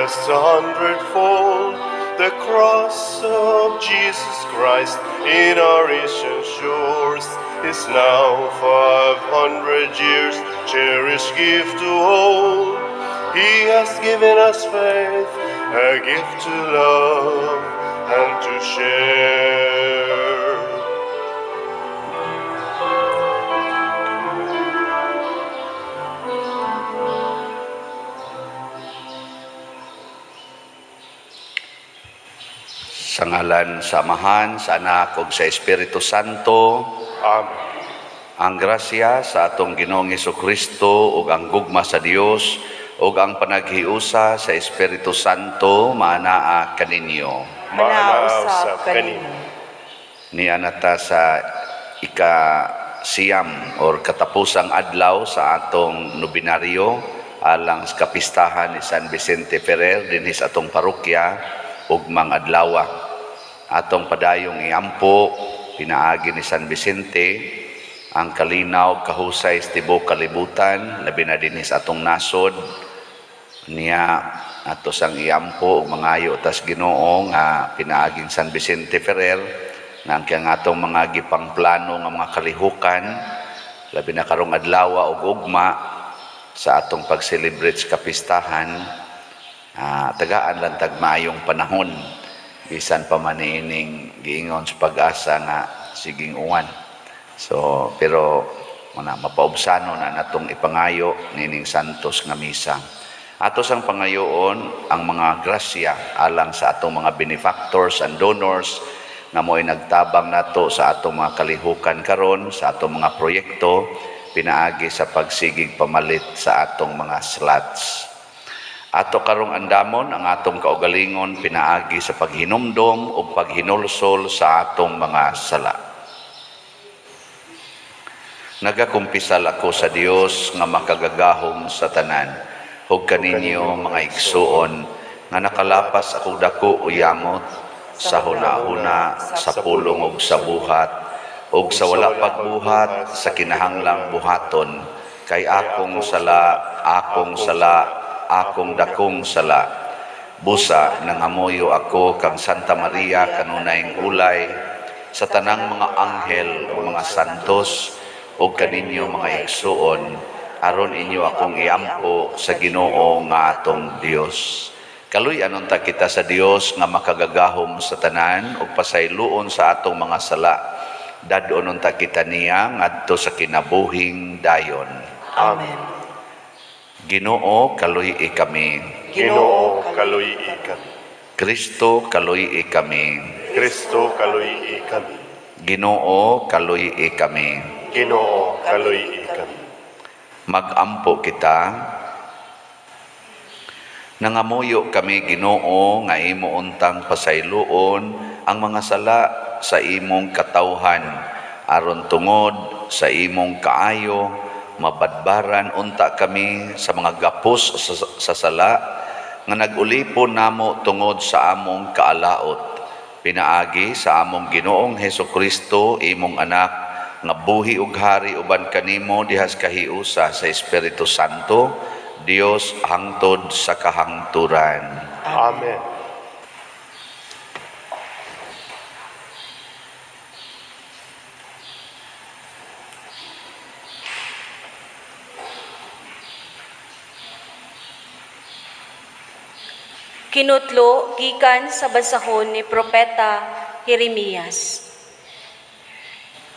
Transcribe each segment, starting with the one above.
Blessed a hundredfold. The cross of Jesus Christ in our Asian shores is now 500 years, cherished gift to all. He has given us faith, a gift to love and to share. Sa ngalan sa Amahan, sa Anak ug sa Espiritu Santo. Amen. Ang grasya sa atong Ginoong Kristo ug ang gugma sa Dios ug ang panaghiusa sa Espiritu Santo maanaa kaninyo. Maanaa usab kanimo. Niana ta sa ika 9 or katapusang adlaw sa atong nobinaryo alang sa kapistahan ni San Vicente Ferrer dinhi sa atong parokya ugmang adlawa. Atong padayong iampo pinaagi ni San Vicente ang kalinaw kahusay sa tibuok kalibutan, labi na dinhi sa atong nasod. Niya ato sang iampo ug mangayo tas Ginoo nga pinaaging San Vicente Ferrer nga ang kang atong mga gipangplano nga mga kalihukan, labi na karong adlaw ug ugma sa atong pag-celebrate sa kapistahan, tagaan lang tag maayong panahon bisan pa man niining giingon sa Pag-asa nga siging uwan. So pero mana mapaubsano na natong ipangayo nining santos nga misa. Ato sang pangayoon ang mga grasya alang sa atong mga benefactors and donors nga mo'y nagtabang nato sa atong mga kalihukan karon, sa atong mga proyekto pinaagi sa pagsigig pamalit sa atong mga slots. Ato karong andamon ang atong kaugalingon pinaagi sa paghinumdom o paghinulsol sa atong mga sala. Nagakumpisal ako sa Dios nga makagagahom sa tanan ug kaninyo, mga igsuon, nga nakalapas ako dako o yamot sa hunahuna, sa pulong ug sa buhat ug sa wala pagbuhat sa kinahanglang buhaton, kay akong sala, akong sala, akong dakong sala. Busa nangamuyo ako kang Santa Maria, kanunayng ulay, sa tanang mga anghel ug mga santos ug kaninyo, mga igsuon, aron inyo akong iampo sa Ginoo nga atong Dios. Kaluy-an unta kita sa Dios nga makagagahom sa tanan ug pasayloon sa atong mga sala. Dad-on unta kita niya ngadto sa kinabuhing dayon. Amen. Ginoo, kaluy-i kami. Ginoo, kaluy-i kami. Kristo, kaluy-i kami. Kristo, kaluy-i kami. Ginoo, kaluy-i kami. Ginoo, kaluy-i kami. Magampo kita. Nangamuyo kami, Ginoo, nga imo untang pasayloon ang mga sala sa imong katawhan aron tungod sa imong kaayo mabadbaran unta kami sa mga gapos sa sala nga nag-ulipon namo tungod sa among kaalaot, pinaagi sa among Ginoong Hesus Kristo, imong anak, nga buhi ug hari uban kanimo dihas kahiusa sa Espiritu Santo, Dios hangtod sa kahangturan. Amen. Kinutlo gikan sa basahon ni Propeta Jeremias.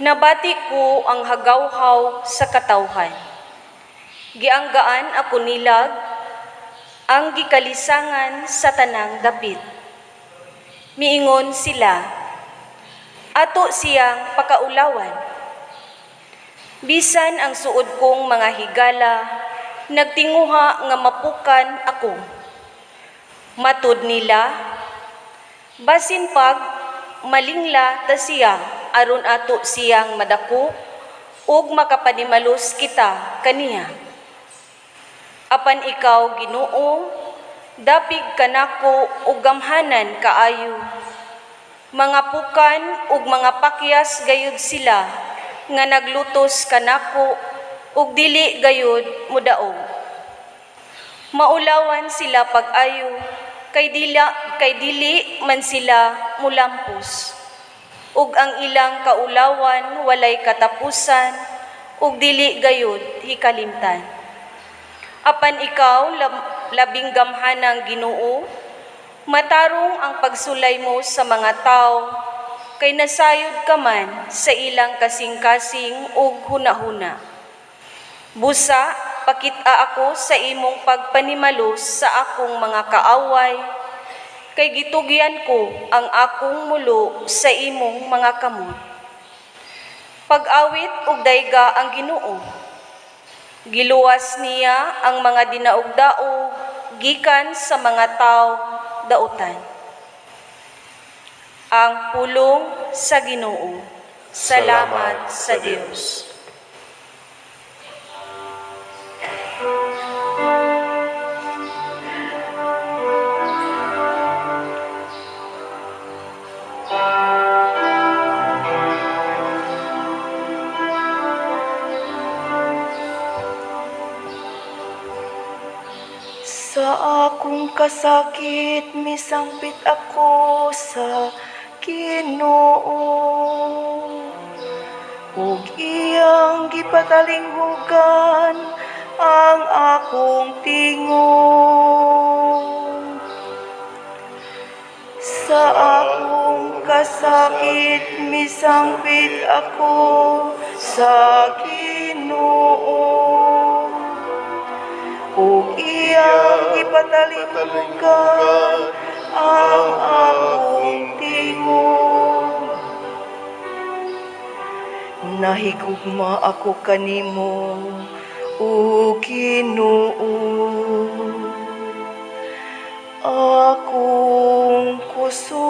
Nabati ko ang hagawhaw sa katawhan. Gianggaan ako nilag ang gikalisangan sa tanang dapit. Miingon sila, "Ato siyang pakaulawan." Bisan ang suod kong mga higala, nagtinguha nga mapukan ako. Matud nila, "Basin pag malingla ta siya aron ato siyang madako ug makapanimalos kita kaniya." Apan ikaw, Ginoo, dapig kanako ug gamhanan kaayo. Mga pukan ug mga pakyas gayud sila nga naglutos kanako ug dili gayud modaog. Maulawan sila pag-ayo, kay dili man sila mulampos. Ug ang ilang kaulawan walay katapusan, ug dili gayud hikalimtan. Apan ikaw, labing gamhanang Ginoo, matarong ang pagsulay mo sa mga tao, kay nasayod ka man sa ilang kasing-kasing ug hunahuna. Busa, pakita ako sa imong pagpanimalos sa akong mga kaaway, kay gitugyan ko ang akong mulo sa imong mga kamot. Pag-awit ug dayga ang Ginoo. Giluwas niya ang mga dinaog-daog gikan sa mga tawo dautan. Ang pulong sa Ginoo. Salamat sa Dios. Sa akong kasakit, misangpit ako sa Ginoo. Ug iyang gipatalinghugan ang akong tingog. Sa akong kasakit, misangpit ako sa Ginoo. Ug iyang gipatalinghugan ang akong tingog. Nahigugma ako kanimo, o Ginoo. Akong kusog,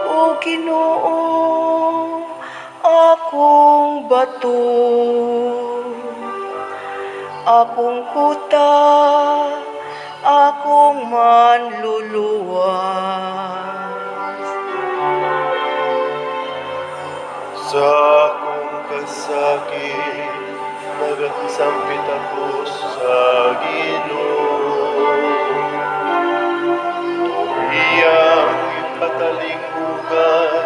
o Ginoo, akong bato, akong kuta, akong manluluwas. Sa akong kasakit, nagasampit ako sa Ginoo. Iyang ipatalinghugan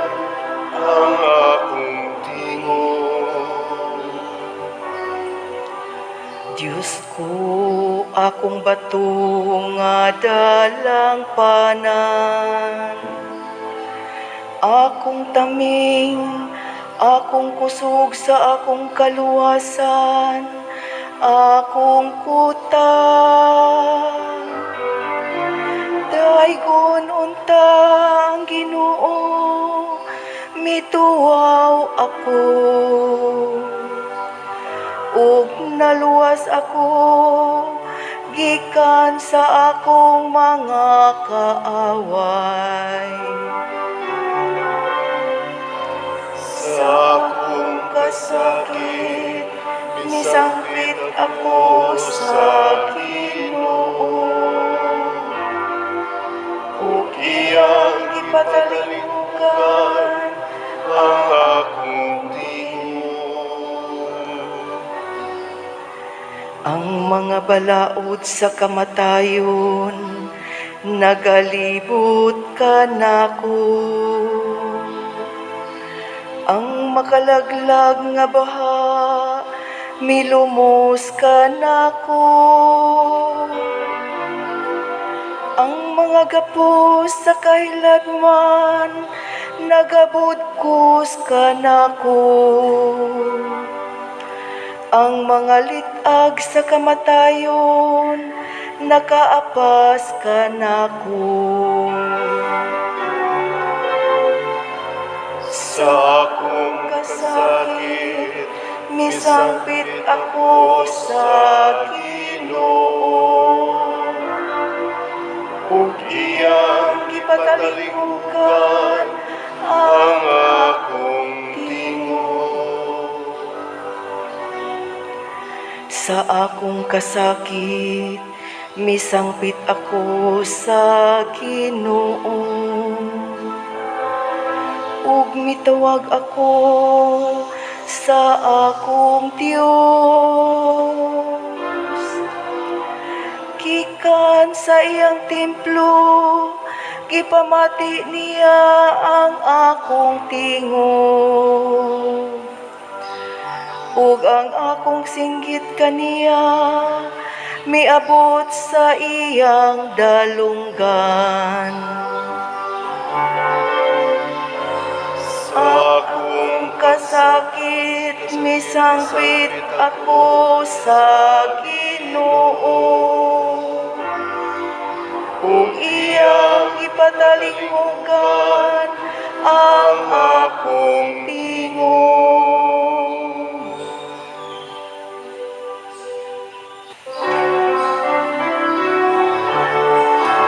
ang akong tingog. Diyos ko, akong bato nga dalangpanan. Akong taming, akong kusog sa akong kaluwasan, akong kuta. Daygon unta ang Ginoo, mituaw ako. Ug naluwas ako gikan sa akong mga kaaway. Sa akong kasakit, misangpit ako sa Ginoo. Ug Iyang gipatalinghugan ang akong tingog. Ang mga balaod sa kamatayon, nagalibot kanako. Ang makalaglag nga baha, milumos kanako. Ang mga gapos sa kahiladman, nagabudkos kanako. Ang mga lit-ag sa kamatayon, nakaapas kanako. Sa akong kasakit, misangpit ako sa Ginoo. Ug iyang Gipatalinghugan ang akong tingog. Sa akong kasakit, misangpit ako sa Ginoo. Ug mitawag ako sa akong Dios. sa iyang templo, gipamati niya ang akong tingog. Ug ang akong singgit kaniya miabot sa iyang dalunggan. Sa akong Kasakit, misangpit ako sa Ginoo. Ug iyang ipatalinghugan ang akong tingog.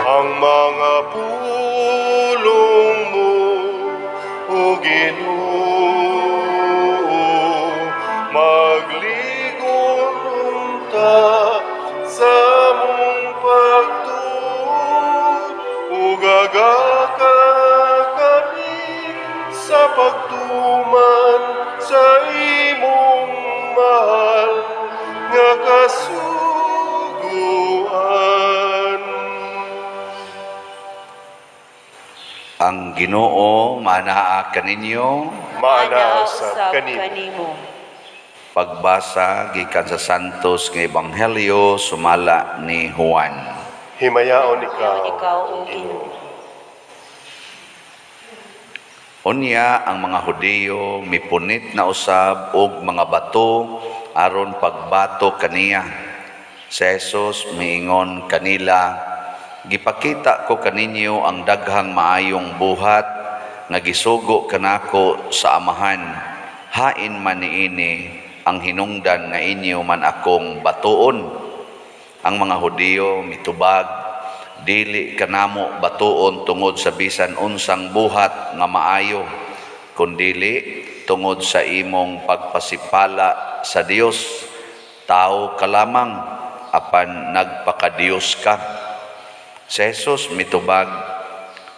Ang mga pulong mo, O Ginoo, magligon unta sa among pagtuo, ug agaka kami sa pagtuman sa imong mahal nga kasuguan. Ang Ginoo manaa kaninyo. Maanaa usab kanimo. Pagbasa gikan sa Santos nga Ebanghelyo sumala ni Juan. Himayaon ikaw, Ikaw, O Ginoo. Unya ang mga Hudiyo mipunit na usab og mga bato aron pagbato kaniya. Si Jesus miingon kanila, "Gipakita ko kaninyo ang daghang maayong buhat nga gisugo kanako sa Amahan. Hain man niini ang hinungdan nga inyo man akong batuon?" Ang mga Hudiyo mitubag, "Dili kanamo batuon tungod sa bisan unsang buhat nga maayo, kundili tungod sa imong pagpasipala sa Dios. Tao ka lamang, apan nagpakadiyos ka." Si Jesus mitubag,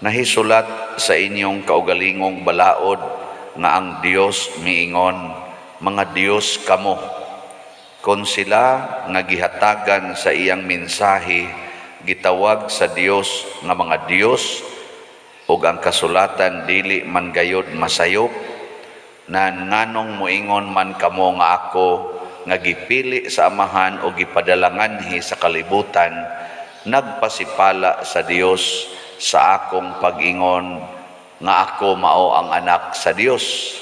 "Nahisulat sa inyong kaugalingong balaod nga ang Dios miingon, 'Mga Dios kamo.' Kon sila nga gihatagan sa iyang mensahe gitawag sa Dios nga mga Dios, ug ang kasulatan dili man gayod masayop, na nganong moingon man kamo nga ako nga gipili sa Amahan o gipadalanganhi sa kalibutan nagpasipala sa Dios sa akong pag-ingon nga ako mao ang Anak sa Dios?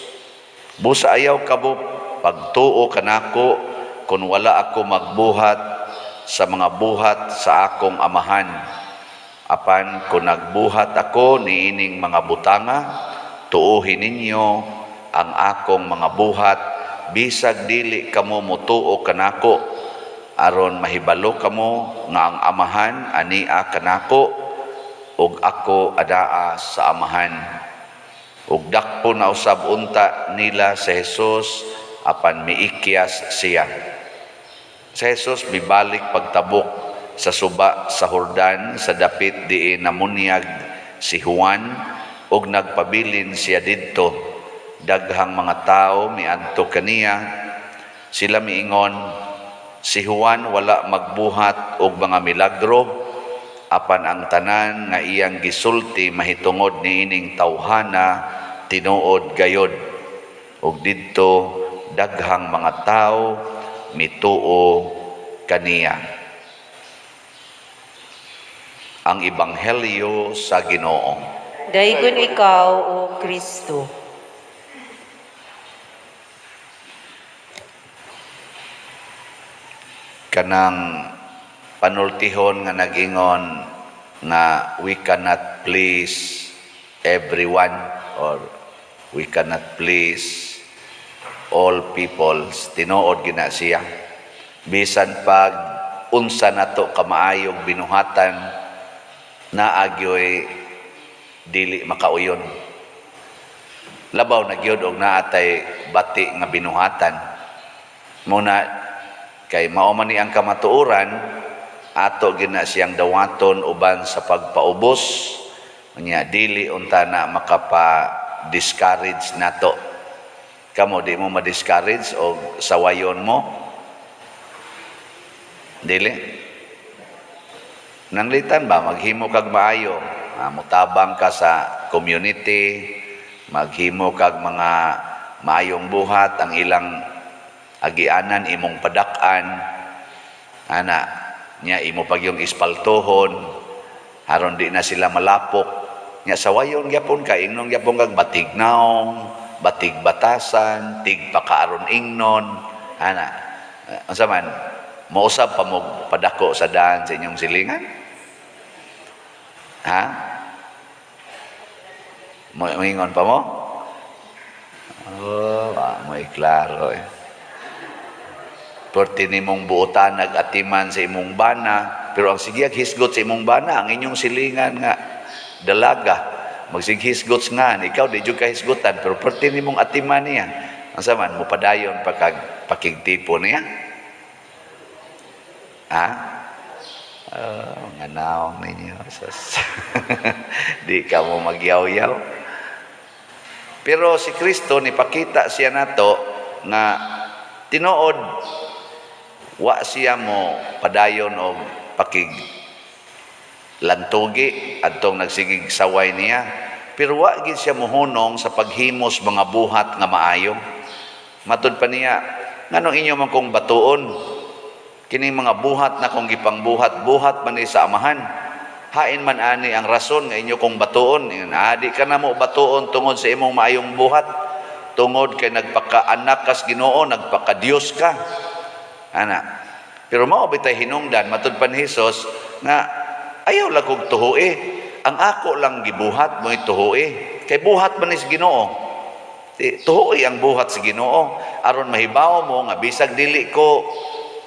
Busa ayaw kamo pagtuo kanako kung wala ako magbuhat sa mga buhat sa akong Amahan. Apan kung nagbuhat ako niining mga butanga, tuohi ninyo ang akong mga buhat bisag dili kamo motuo kanako, aron mahibalo kamo nga ang Amahan ania kanako ug ako adaa sa Amahan." Ug dakpo na usab unta nila sa Jesus, apan miikyas siya. Si Jesus mibalik pagtabok sa suba sa Jordan sa dapit diin namunyag si Juan, ug nagpabilin siya didto. Daghang mga tawo miadto kaniya. Sila miingon, "Si Juan wala magbuhat og mga milagro, apan ang tanan nga iyang gisulti mahitungod niining tawhana tinuod gayod." Ug didto daghang mga tawo mituo kaniya. Ang Ebanghelyo sa Ginoo. Daygon ikaw, O Kristo. Kanang panultihon nga nag-ingon nga we cannot please everyone or we cannot please all peoples, tinuod gina siya. Bisan pag unsa nato kamaayong binuhatan, naa gyoy dili makauyon. Labaw na gyud og naa tay bati nga binuhatan. Muna kay mao man ni ang kamatuoran, ato gina siyang dawaton uban sa pagpaubos. Unya dili unta na makapa-discourage nato. Kamo, di mo ma-discourage og sawayon mo? Dili. Nanglitan ba maghimo kag maayo, mutabang ka sa community, maghimo kag mga maayong buhat, ang ilang agianan imong padak-an, ana nya imo pag yung ispaltuhon aron di na sila malapok. Nya sawayon gyapon ka, ingnon gyapon kag batig naong, batig batasan, tig pakaaron ingnon, ana. Unsa man, mousab pa mo padako sa daan sa inyong silingan? Ha? Moingon pa mo? Oh, mo'y klaro eh. Perti nimong buotan nag-atiman sa imong bana, pero ang sige hisgot sa imong bana, ang inyong silingan nga dalaga, magsighisgot nga, ikaw di jud ka hisgutan, pero perti nimong atiman niya. Unsa man, mopadayon pa kag pakigtipo niya? Ha? Oh, nga naong ninyo. Sus. Di ka mo magyaw-yaw. Pero si Kristo, nipakita siya nato nga tinuod wa siya mo padayon og pakig lantugi adtong nagsigig saway niya, pero wa gid siya mohunong sa paghimos mga buhat nga maayo. Matud pa niya, "Nganong inyo man kong batuon? Kining mga buhat na kong gipangbuhat, buhat man ni sa Amahan. Hain man ani ang rason nga inyo kong batuon?" Ingon, "Di ka na mo batuon tungod sa imong maayong buhat, tungod kay nagpakaanak kas Ginoo, nagpakadiyos ka," ana. Pero mao bitay hinungdan, matud pa ni Hesus nga ayaw lang kog tuhui. Ang ako lang gibuhat mo'y tuhui kay buhat man ni sa Ginoo. Tuhui ang buhat sa Ginoo aron mahibaw mo nga bisag dili ko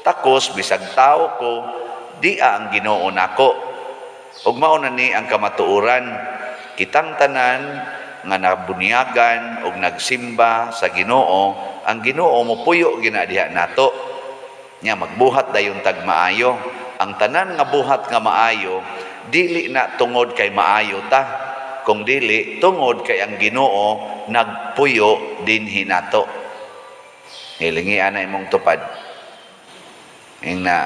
takos, bisag tao ko, di ang Ginoo nako. Ug mao na ni ang kamatuoran, kitang tanan nga nabunyagan og nagsimba sa Ginoo, ang Ginoo mopuyo gina diha nato. Nya magbuhat dayon tag maayo. Ang tanan nga buhat nga maayo, dili na tungod kay maayo ta, kung dili tungod kay ang Ginoo nagpuyo dinhi nato. Hilingi ana imong tupad. Ing na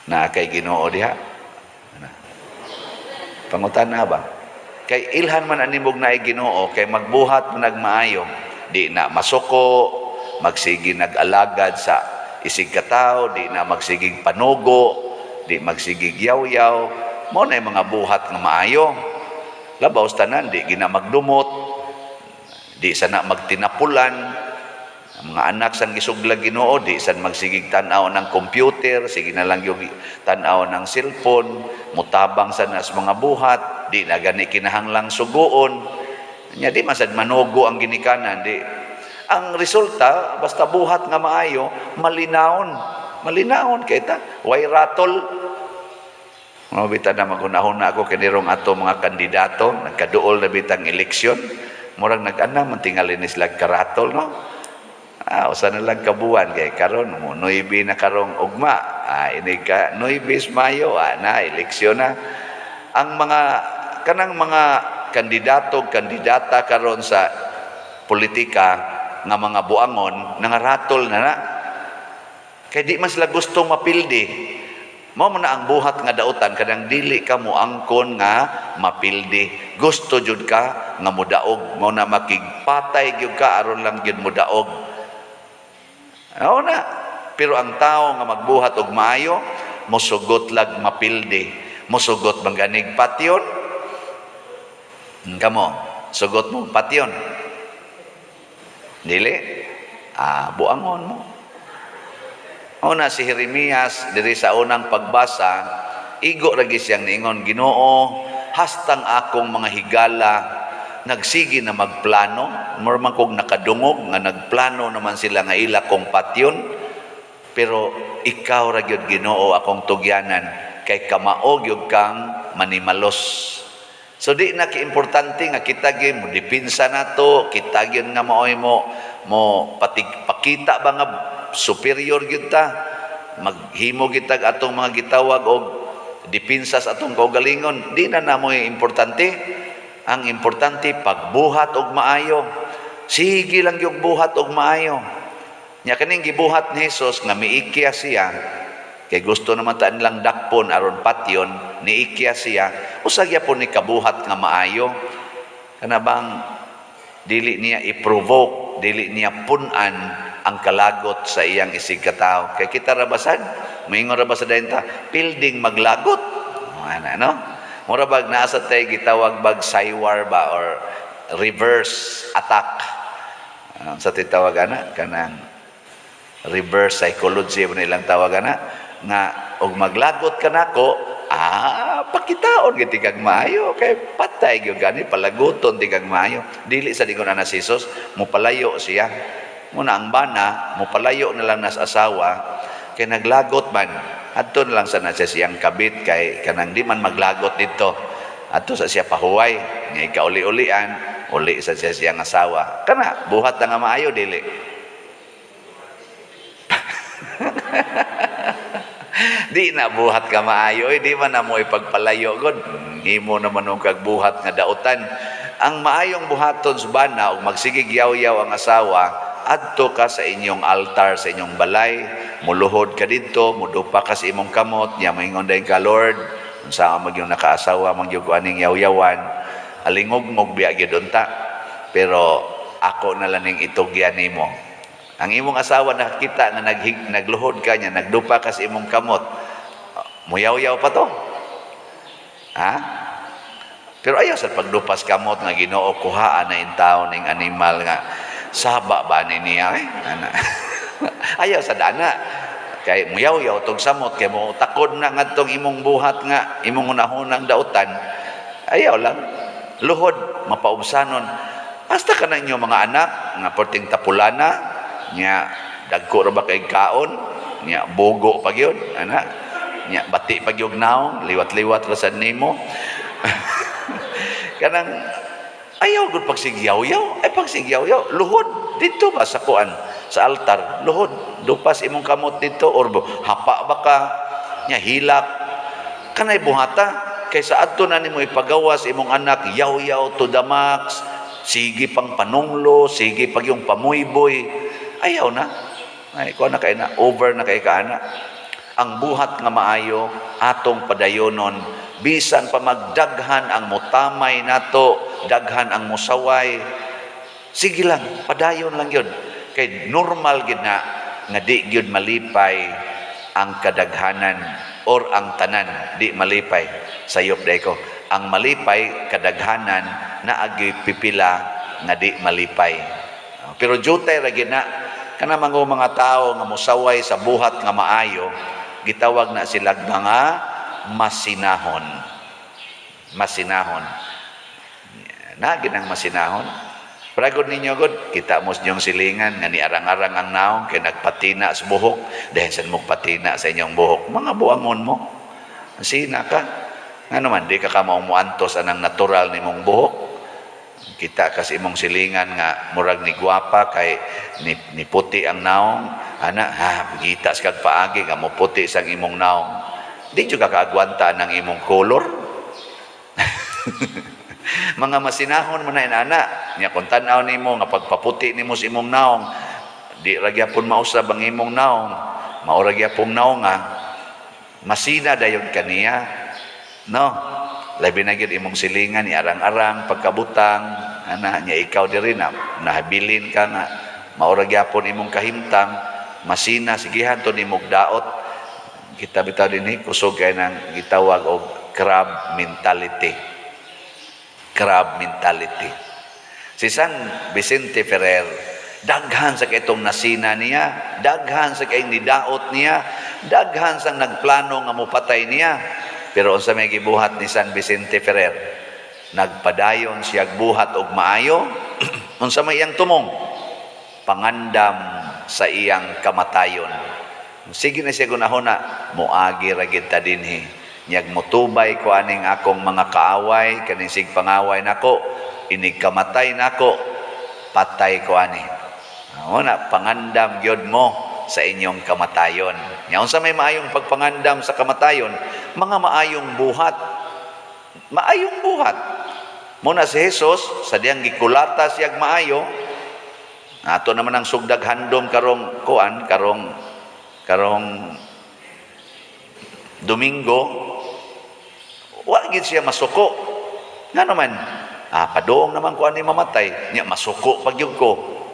na kay Ginoo diha. Ana. Pangutana ba? Kay ilhan man animog na Ginoo kay magbuhat man nagmaayo, di na masuko, magsigi nag-alagad sa isig katawo, di na magsigig panugo, di magsigig yaw-yaw, mao na yung mga buhat nga maayo. Labaw sa tanan, di gina magdumot, di sana magtinapulan, ang mga anak sang gisuglag Ginoo, di san magsigig tan-aw ng computer, sige na lang yung tan-aw ng cellphone, mutabang sa nas mga buhat, di na gani kinahanglang suguon. Nya di masad manugo ang ginikanan, di. Ang resulta, basta buhat nga maayo, malinawon. Malinawon kay ta, way ratol. Mga bita na magunahon na ako kinirong ato mga kandidato, nagkaduol na bitang eleksyon, murag nag-ana man tingali ni sila karatol, no? Usa na lang kabuan kay karon mo 9 na karong ugma. Ini ka 9 Mayo, na eleksyon na. Ang mga kanang mga kandidato, kandidata karon sa politika nga mga buangon nangaratol na na. Kay di man sila gusto mapildi. Mao man na ang buhat nga dautan kanang dili ka moangkon nga mapildi. Gusto jud ka nga mudaog. Mao na makigpatay gyud ka aron lang gyud mudaog. Oo na. Pero ang tao nga magbuhat og maayo, mosugot lag mapildi. Mosugot mangganig patyon. Kamo, sugot mo patyon. Dili? Buangon mo. Una si Jeremias diri sa unang pagbasa, igo lagi siyang niingon, "Ginoo, hastang akong mga higala nagsige na magplano, mura man kog nakadungog nga nagplano naman sila nga ila kong patyon, pero ikaw ra gyud, Ginoo, akong tugyanan kay kamao gyud kang manimalos." So di na kiimportante nga kita gyud mo depensa nato, kita gyud nga maoy mo mo patig pakita ba nga superior gyud ta, maghimo gyud tag atong mga gitawag og depensa sa atong kaugalingon. Di na namoy importante. Ang importante, pagbuhat og maayo. Sige lang yung buhat og maayo. Nya kaning gibuhat ni Jesus nga miikya siya, Kay gusto naman ta nilang dakpon aron patyon, niikya siya, usa gyapon ni kabuhat nga maayo. Kana bang dili niya i-provoke, dili niya pun-an ang kalagot sa iyang isig katawo. Kay kita ra ba sad, moingon ra ba sa dayon ta, pilding maglagot. Ana, no? Mura bag naa sa tay gitawag bag psywar ba or reverse attack. Sa titawag ana kanang reverse psychology ba nilang tawag ana nga og maglagot ka nako, pakitaon gid kag maayo kay patay gyud gani, palaguton ti kag maayo. Dili sa dingon ana si Jesus, mopalayo siya. Muna ang bana mopalayo na lang nas asawa kay naglagot man, adto na lang sa na siya siyang kabit kay kanang di man maglagot dito, adto sa siya pahuway nga ikauli-ulian, uli sa siya siyang asawa. Kana buhat na nga maayo, dili? Di na buhat ka maayo, eh, di man na mo ipagpalayo god. Himo naman og kag buhat nga dautan. Ang maayong buhaton sa bana og magsigig yaw-yaw ang asawa, adto ka sa inyong altar sa inyong balay, muluhod ka didto, mudupa ka sa imong kamot, nya moingon dayon ka, "Lord, unsa man gyud nakaasawa man gyud ko aning yaw-yawan, alingog-ngog biya gyud unta, pero ako na lang ning itugyan nimo." Ang imong asawa nakakita nga nagluhod ka niya, nagdupa ka sa imong kamot, muyaw-yaw pa to. Ha? Pero ayaw sa pagdupas kamot nga, "Ginoo, kuhaan na intaw ning animal nga saba ba ni niya eh." Ana. Ayaw sa dana. Kay muyaw-yaw tong samot kay mo takod na ngadtong imong buhat nga imong hunahunang dautan. Ayaw lang. Luhod, mapaubsanon. Hasta ka na inyo mga anak nga perting tapulana nya, dagko ra ba kay kaon nya, bugo pa gyud ana nya, bati pa gyud naong, liwat-liwat ra sad nimo. Kanang ayaw gud pagsigyaw-yaw, ay pagsigyaw-yaw, luhod dito ba sa kuan, sa altar, luhod, dupas imong kamot dito or hapa ba ka nya, hilak kanay buhata kay sa adto na nimo ipagawas imong anak, yaw-yaw to the max, sige pang panunglo, sige pag yung pamuyboy. Ayaw na. Ay, kuha na kay na, over na kay kaana. Ang buhat nga maayo atong padayonon bisan pa magdaghan ang mutamay nato, daghan ang musaway, sige lang, padayon lang yun, kay normal gid na nga di gyud malipay ang kadaghanan or ang tanan di malipay. Sayop day ko, ang malipay kadaghanan, na agi pipila nga di malipay, pero jutay ra gid na kana mga tao nga musaway sa buhat nga maayo. Gitawag na sila mga masinahon. Masinahon na ginang masinahon. Pragod ninyo god, kita mo sa inyong silingan nga niarang-arang ang naong kay nagpatina sa buhok. Dahil saan mo patina sa inyong buhok? Mga buangon mo. Sina ka. Nga naman, di ka kamaumuantos anang natural nimong buhok. Kita kasi imong silingan nga murag ni gwapa kay ni puti ang naong. Ana, ha, kita sa kag paagi nga mo puti sang imong naong. Di jud ka kaagwanta ng imong color. Mga masinahon man na inana nya, kung tan-aw nimo nga pagpaputi nimo sa imong naong, di ra gyapon mausab ang imong naong, mao ra gyapon naong nga masina dayon kaniya, no? Labi na gyud imong silingan ni arang-arang pagkabutang ana nya, ikaw diri na nahabilin ka nga mao ra gyapon imong kahimtang, masina, sigihan to nimog daot. Kita bitaw dinhi kusog kay nang gitawag og crab mentality, crab mentality. Si San Vicente Ferrer, daghan sa itong nasina niya, daghan sa kayong nidaot niya, daghan sang nagplano nga mupatay niya. Pero unsa may gibuhat ni San Vicente Ferrer? Nagpadayon siya buhat og maayo. Unsa may iyang tumong? Pangandam sa iyang kamatayon. Sige na siya gunahona, moagi ra gid ta dinhi. Nyag mutubay ko aning akong mga kaaway, kaning sig pangaway nako, inig kamatay nako, patay ko ani. Una, pangandam gyud mo sa inyong kamatayon. Nya unsa may maayong pagpangandam sa kamatayon? Mga maayong buhat. Maayong buhat. Muna si Jesus, sa diyang gikulata siyag maayo, ato naman ang sugdag handom karong kuan, karong karong Domingo, wa gid siya masuko. Nga naman, padung naman ko ani mamatay, nya masuko pag gyud ko.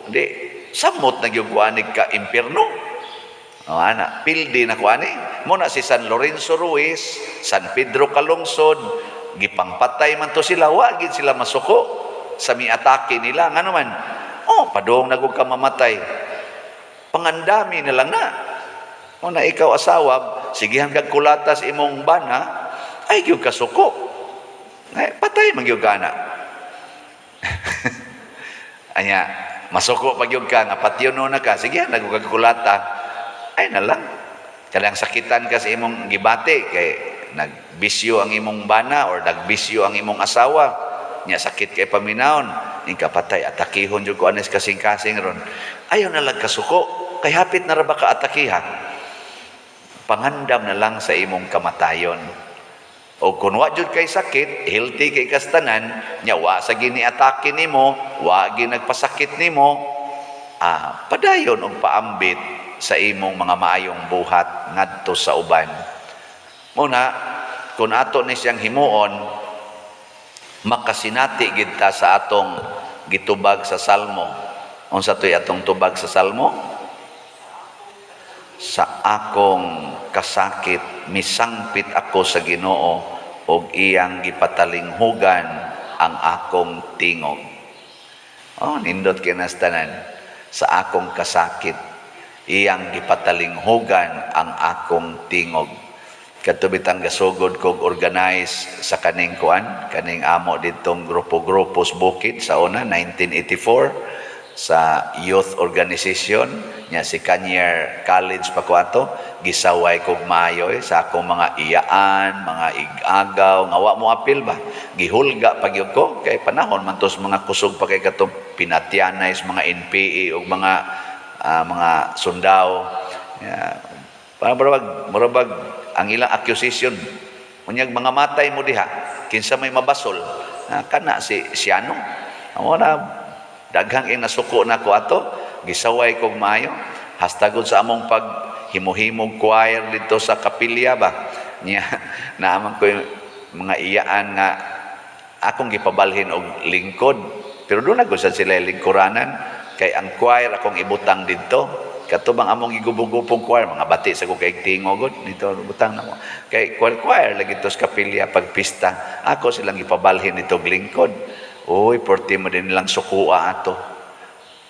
Di, samot na gyud ko ani ka impierno. O ana, pildi na ko ani. Mo na si San Lorenzo Ruiz, San Pedro Calungsod, gipangpatay man to sila, wa gid sila masuko sa miatake nila. Nga naman, oh, padung na gud ka mamatay. Pangandami na lang na. O na ikaw asawa, sigihan kag kulatas imong bana, ay gyud kasuko. Ay, patay man gyud ka na. Anya, masuko pa gyud ka nga patyon na ka, sigihan na kag kulata. Ay na lang. Kanang sakitan ka sa imong gibati kay nagbisyo ang imong bana or nagbisyo ang imong asawa. Nya sakit kay paminawon, ing patay atakihon jud ko anis kasing-kasing ron. Ayaw na lang kasuko kay hapit na ra ba ka atakiha. Pangandam na lang sa imong kamatayon. O kung wa jud kay sakit, healthy kay kastanan, nya wa sa gini atake nimo, wa gi nagpasakit nimo, padayon og paambit sa imong mga maayong buhat ngadto sa uban. Muna, kung ato ni siyang himuon, makasinati gid ta sa atong gitubag sa Salmo. Unsa to'y atong tubag sa Salmo? Sa akong kasakit, misangpit ako sa Ginoo ug iyang gipatalinghugan ang akong tingog. Oh, nindot kinastanan. Sa akong kasakit, iyang gipatalinghugan ang akong tingog. Kadto bitang gasugod kog organize sa kaning kuan, kaning amo ditong grupo-grupo sa bukid sa una 1984 sa youth organization nya si Kanyer College pa ko ato, gisaway kog maayo eh, sa akong mga iyaan, mga igagaw nga wa mo apil ba, gihulga pa gyud ko kay panahon man tos mga kusog pa kay katong pinatyanay sa mga NPA ug mga sundao. Yeah. Para murabag ang ilang accusation, unyag mga matay mo diha, kinsa may mabasol, kana si Siano. Amo na daghang ing nasuko na ko ato, gisaway kog maayo hastagod sa among pag himo-himog choir dito sa kapilya ba. Nya naaman ko yung mga iyaan nga akong gipabalhin og lingkod, pero doon na sad sila lingkuranan kay ang choir akong ibutang didto. Kato bang among gigubog-gubog choir, mga bati sa kog kay tingog dito, butang na mo kay choir, choir lagi to sa kapilya. Pag pista, ako silang gipabalhin dito og lingkod. Uy, porti mo din nilang sukua ato.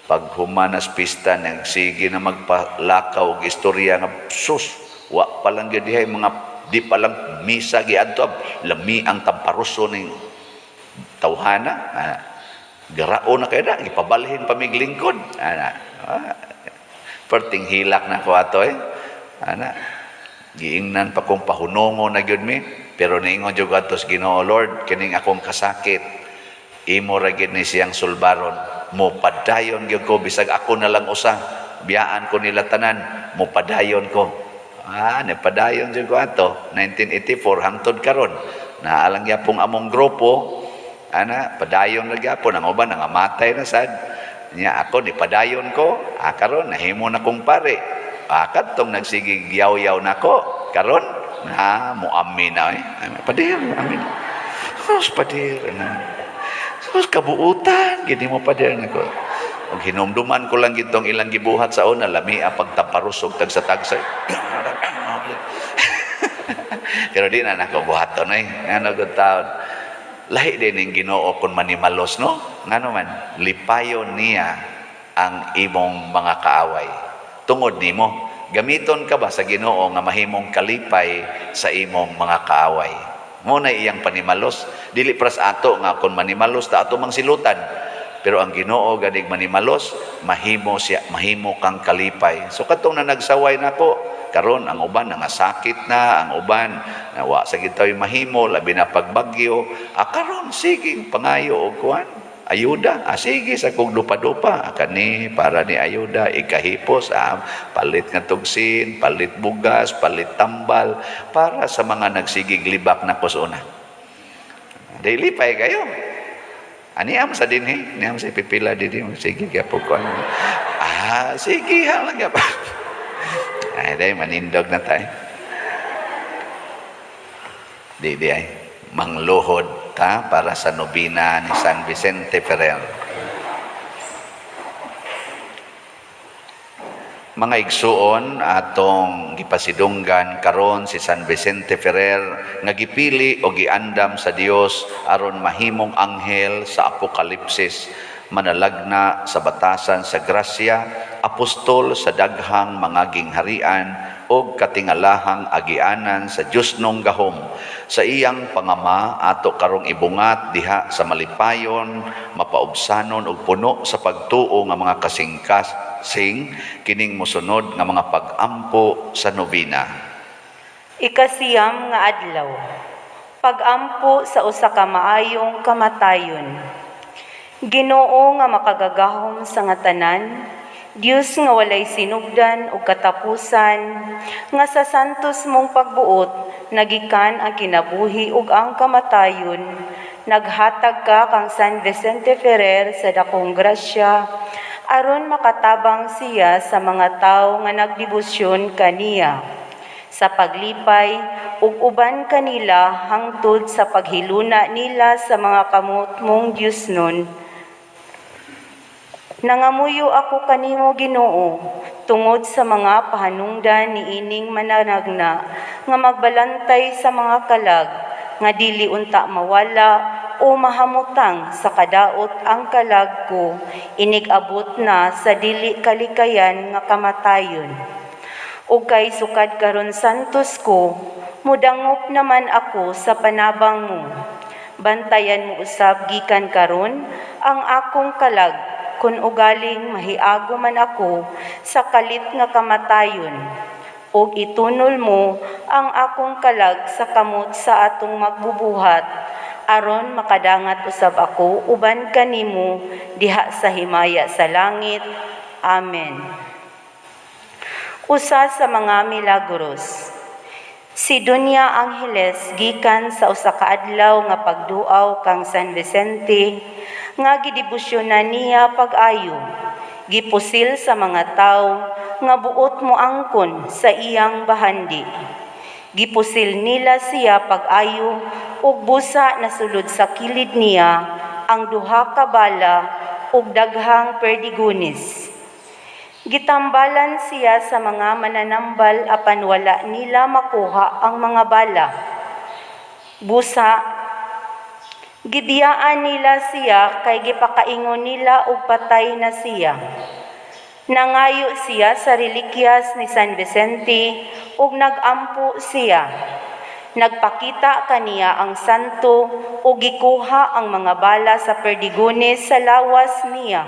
Pag humanas pista, nang sige na magpalakaw og istorya nga sus, wa pa lang gyud dihay, mga di pa lang misa giadto, lami ang tamparuso ning tawhana. Garao na kay na gipabalhin pa mig lingkod ana. Perting hilak na ko ato eh. Ana, giingnan pa kong pahunongo na gyud mi, pero niingon jud ato sa Ginoo, "Lord, kining akong kasakit, imo ra gyud ni siyang sulbaron. Mo padayon gyud ko bisag ako na lang usa. Biyaan ko nila tanan, mo padayon ko." Nipadayon jud ko ato 1984 hangtod karon. Naalang gyapong among grupo ana, padayon na gyapon. Ang uban nangamatay na sad. Nya ako ni padayon ko. Karon nahimo na kong pare. Kadtong nagsigig yaw-yaw nako karon na muamin na eh. "Pader, amin." Sus, pader na. Sus, kabuutan. Gini mo, pader nako. Og hinumduman ko lang gitong ilang gibuhat sa una, lami ang pagtaparusog tagsa-tagsa. Pero di na nako buhaton eh. Ano gud taon. Lahi din ning Ginoo kung manimalos, no? Ngano man, lipayon niya ang imong mga kaaway tungod nimo. Gamiton ka ba sa Ginoo nga mahimong kalipay sa imong mga kaaway? Mo na iyang panimalos. Dili pras ato nga kung manimalos ta ato mang silutan. Pero ang Ginoo ganig manimalos, mahimo siya, mahimo kang kalipay. So katong na nagsaway nako, karon ang uban nga sakit na, ang uban na wa sa gitaw'y mahimo, labi na pagbagyo. Karon sige pangayo og kuan. Ayuda, sige sa kog dupa-dupa, kani para ni ayuda, ikahipos, palit nga tugsin, palit bugas, palit tambal, para sa mga nagsigig libak na kusuna. Dili pay kayo. Ani am sa dinhi, ani am sa pipila dinhi, sige gyapon ko. Sige ha lang gyapon. Ay, day manindog na tayo. Di di ay mangluhod ta para sa nobina ni San Vicente Ferrer. Mga igsuon, atong gipasidunggan karon si San Vicente Ferrer nga gipili o giandam sa Dios aron mahimong anghel sa Apokalipsis, manalagna sa batasan sa grasya, apostol sa daghang mga gingharian og katingalahang agianan sa Diosnong gahom. Sa iyang pangama ato karong ibungat diha sa malipayon, mapaubsanon og puno sa pagtuo nga mga kasing-kasing kining mosunod nga mga pag-ampo sa nobena. 9 nga adlaw. Pag-ampo sa usa ka maayong kamatayon. Ginoo nga makagagahom sa nga tanan, Dios nga walay sinugdan ug katapusan, nga sa santos mong pagbuot nagikan ang kinabuhi ug ang kamatayon, naghatag ka kang San Vicente Ferrer sa dakong grasya aron makatabang siya sa mga tawo nga nagdebosyon kaniya sa paglipay ug uban kanila hangtod sa paghiluna nila sa mga kamot mong Diosnon. Nangamuyo ako kanimo, Ginoo, tungod sa mga pahanungdan niining mananagna nga magbalantay sa mga kalag nga dili unta mawala o mahamutang sa kadaot ang kalag ko inig-abot na sa dili kalikayan nga kamatayon. Ug kay sukad karon santos ko, mudangop naman ako sa panabang mo. Bantayan mo usab gikan karon ang akong kalag kun ugaling mahiago man ako sa kalit nga kamatayon, ug itunol mo ang akong kalag sa kamot sa atong magbubuhat aron makadangat usab ako uban kanimo diha sa himaya sa langit. Amen. Usa sa mga milagros. Si Dunya Angeles, gikan sa usa ka adlaw nga pagduaw kang San Vicente nga gidebosyonan niya pag-ayo, gipusil sa mga tawo nga buot moangkon sa iyang bahandi. Gipusil nila siya pag-ayo ug busa nasulod sa kilid niya ang duha ka bala ug daghang perdigones. Gitambalan siya sa mga mananambal apan wala nila makuha ang mga bala. Busa gibiyaan nila siya kay gipakaingon nila og patay na siya. Nangayo siya sa relikyas ni San Vicente ug nagampo siya. Nagpakita kaniya ang santo ug gikuha ang mga bala sa perdigones sa lawas niya.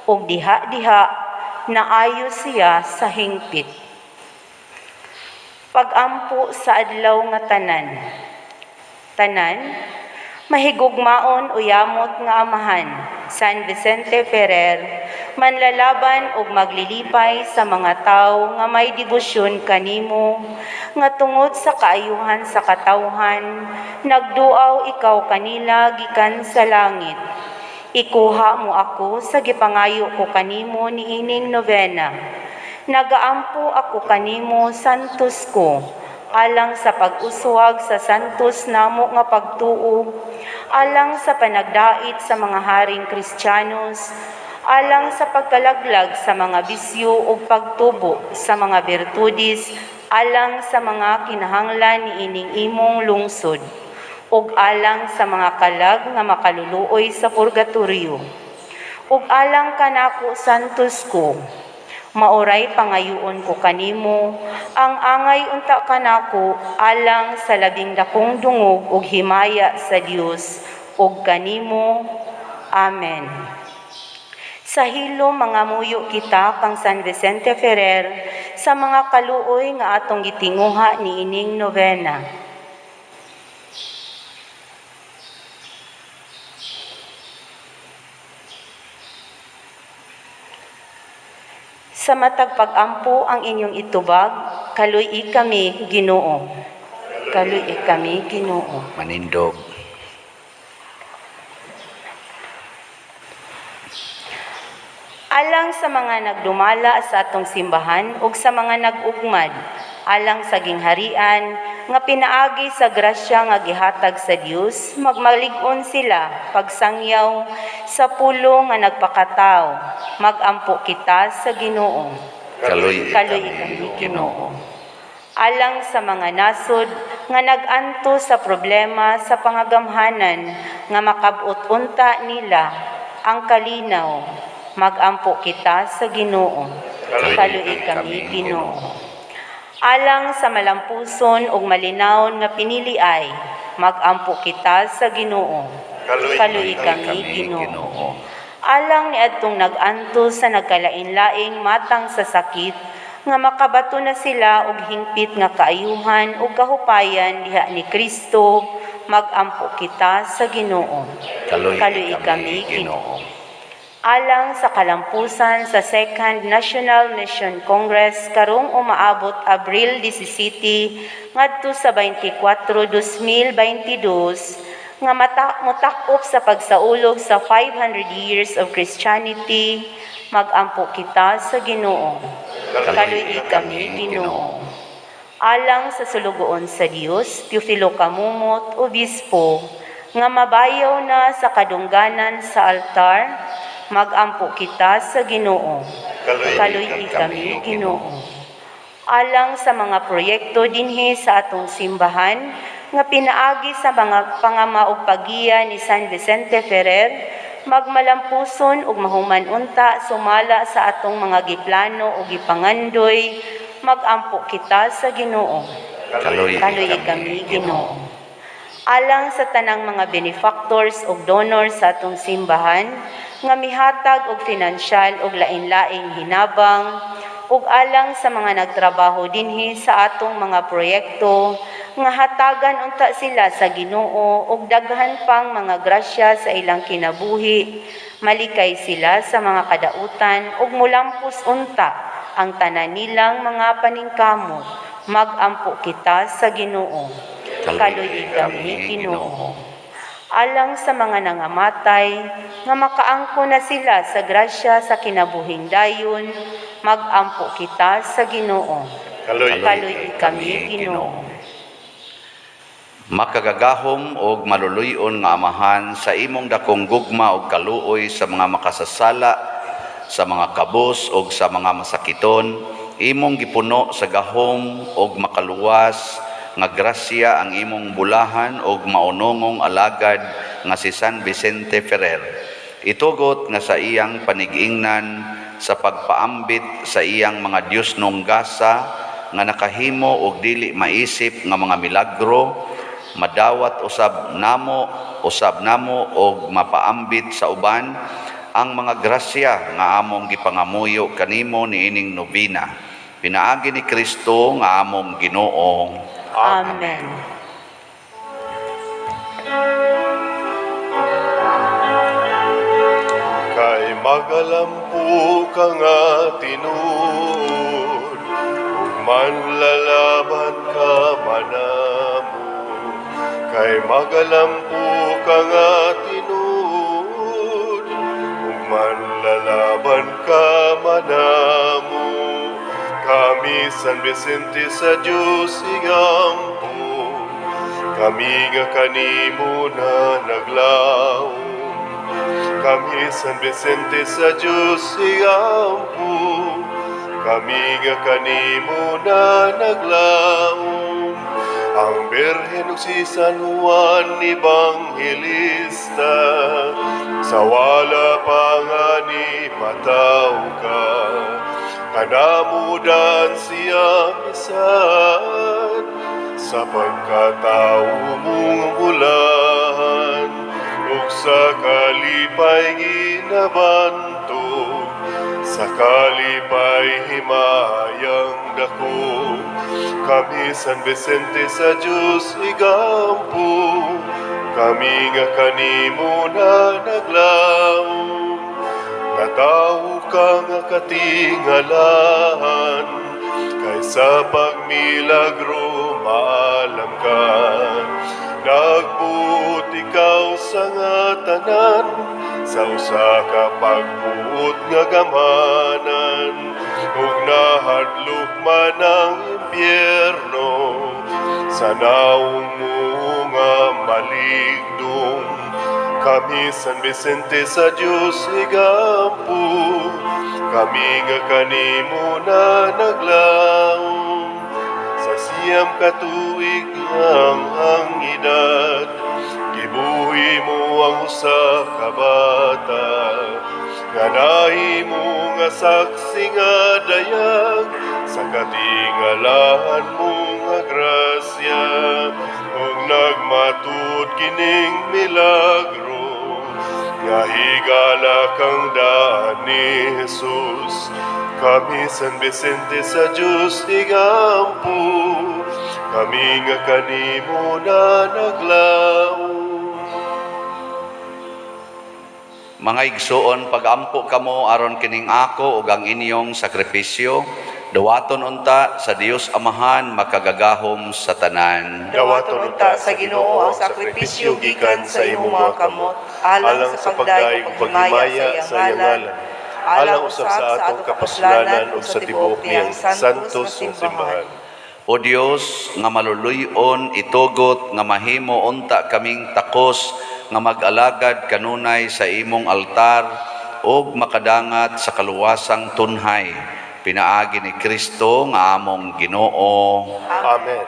Ug diha-diha naayo siya sa hingpit. Pag-ampo sa adlaw nga tanan. Tanan, mahigugmaon o yamot nga amahan, San Vicente Ferrer, manlalaban og maglilipay sa mga tawo nga may debosyon kanimo, nga tungod sa kaayuhan sa katawhan, nagduaw ikaw kanila gikan sa langit. Ikuha mo ako sa gipangayo ko kanimo niining novena. Nagaampo ako kanimo, santos ko, alang sa pag-uswag sa santos namo nga pagtuo, alang sa panagdait sa mga haring Kristiyanos, alang sa pagkalaglag sa mga bisyo ug pagtubo sa mga birtudes, alang sa mga kinahanglan niining imong lungsod, ug alang sa mga kalag nga makaluluoy sa purgatorio. Ug alang kanako, santos ko, maoray pangayuon ko kanimo ang angay unta kanako alang sa labing dakong dungog ug himaya sa Dios ug kanimo. Amen. Sa hilom mangamuyo kita kang San Vicente Ferrer sa mga kaluoy nga atong gitinguha niining novena. Sa matag pag-ampo ang inyong itubag, kaluy-i kami, Ginoo. Kaluy-i kami, Ginoo. Manindog. Alang sa mga nagdumala sa atong simbahan ug sa mga nag-ugmad, alang sa gingharian nga pinaagi sa grasya nga gihatag sa Dios magmalig-on sila pagsangyaw sa pulong nga nagpakatawo. Magampo kita sa Ginoo. Kaluy Kaluy kami, kami, Ginoo. Alang sa mga nasod nga nag-anto sa problema sa pangagamhanan, nga makabot unta nila ang kalinaw, magampo kita sa Ginoo. Kaluy kami, Ginoo. Alang sa malampuson ug malinawon nga piniliay, magampo kita sa Ginoo. Kaluy kami, Ginoo. Alang niadtong nag-anto sa nagkalain-laing matang sa sakit, nga makabato na sila og hingpit nga kaayuhan ug kahupayan diha ni Kristo, magampo kita sa Ginoo. Kaluy Kaluy kami, kami, Ginoo. Alang sa kalampusan sa Second National Mission Congress karong umaabot Abril 17 ngadto sa 24, 2022, nga mutak-op sa pagsaulog sa 500 years of Christianity, magampo kita sa Ginoo. Kaluy kami, Ginoo. Alang sa sulugoon sa Dios, Teofilo Camomot, Obispo, nga mabayaw na sa kadungganan sa altar, magampo kita sa Ginoo. Kaluy kami, Ginoo. Alang sa mga proyekto dinhi sa atong simbahan nga pinaagi sa mga pangama ug pagiya ni San Vicente Ferrer, magmalampuson ug mahuman unta sumala sa atong mga giplano ug gipangandoy, magampo kita sa Ginoo. Kaluy Kaluy kami, Ginoo. Alang sa tanang mga benefactors ug donors sa atong simbahan nga mihatag og finansyal ug lain-laing hinabang, ug alang sa mga nagtrabaho dinhi sa atong mga proyekto, nga hatagan unta sila sa Ginoo og daghan pang mga grasya sa ilang kinabuhi, malikay sila sa mga kadautan ug mulampos unta ang tanan nilang mga paningkamot, magampo kita sa Ginoo. Kaluy kami, Ginoo. Alang sa mga nangamatay, nga makaangko na sila sa grasya sa kinabuhing dayon, magampo kita sa Ginoo. Kaluy Kaluy kami, Ginoo. Makagagahom og maluluy-on nga Amahan, sa imong dakong gugma og kaluoy sa mga makasasala, sa mga kabos og sa mga masakiton, imong gipuno sa gahom og makaluwas nga grasya ang imong bulahan og maunongong alagad nga si San Vicente Ferrer. Itugot nga sa iyang panigingnan sa pagpaambit sa iyang mga Diyosnong gasa nga nakahimo og dili maisip nga mga milagro, madawat usab namo og mapaambit sa uban ang mga grasya nga among gipangamuyo kanimo niining nobena pinaagi ni Kristo nga among Ginoo. Amen. Kay magalampo ka nga tinuod, ug manlalaban ka manamo. Kay magalampo ka nga tinuod, ug manlalaban ka manamo. Kami, San Vicente, sa Diyos igampo, kami nga kanimo na naglaom. Kami, San Vicente, sa Diyos igampo, kami nga kanimo na naglaom. Ang Birhen ug si San Juan Evangelista, sa wala pa nga ni mataw ka, kanamudan siya misad sa pagkatao mong bulahan, ug sa kalipay ginabantog, sa kalipay himayang dako. Kami, San Vicente, sa Diyos igampo, kami nga kanimo na naglaom. Natawo ka nga katingalahan, kay sa pagmilagro maalam ka. Nagbuot ikaw sa nga tanan, sa usa ka pagbuot nga gamhanan, ug nahadlok man ang impyerno. Sa nawong mo nga maligdong, kami, San Vicente, sa Diyos igampo, kami nga kanimo na naglaom. Sa 90 ka tuig lang ang edad, gibuhi mo ang usa ka bata, nga nahimo nga saksi nga dayag sa katingalahan mo nga grasya, ug nagmatud kining milagro nga higala kang daan ni Jesus. Kami, San Vicente, sa Diyos igampo, kami nga kanimo na naglaom. Mga igsuon, pagampo kamo aron kining ako ug ang inyong sakripisyo dawaton unta sa Dios Amahan makagagahom sa tanan. Dawaton unta sa Ginoo ang sakripisyo gikan sa imong mga kamot, alang sa pagdayeg ug paghimaya sa iyang ngalan, alang usab sa atong kapuslanan ug sa tibuok niyang santos nga simbahan. O Dios nga maluluy-on, itugot nga mahimo unta kaming takos nga mag-alagad kanunay sa imong altar ug makadangat sa kaluwasang tunhay pinaagi ni Kristo nga among Ginoo. Amen.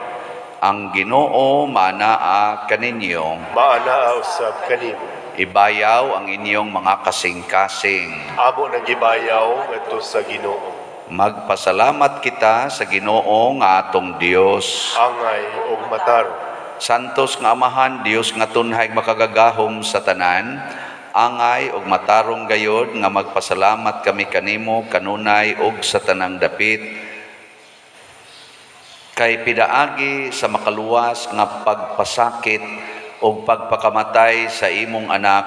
Ang Ginoo maanaa kaninyo. Maanaa usab kanimo. Ibayaw ang inyong mga kasing-kasing. Amo nang gibayaw ngadto sa Ginoo. Magpasalamat kita sa Ginoo nga atong Dios. Angay ug matarong. Santos nga Amahan, Dios nga tunhay makagagahom sa tanan, angay ug matarong gayod nga magpasalamat kami kanimo kanunay ug sa tanang dapit, kay pidaagi sa makaluwas nga pagpasakit ug pagpakamatay sa imong anak,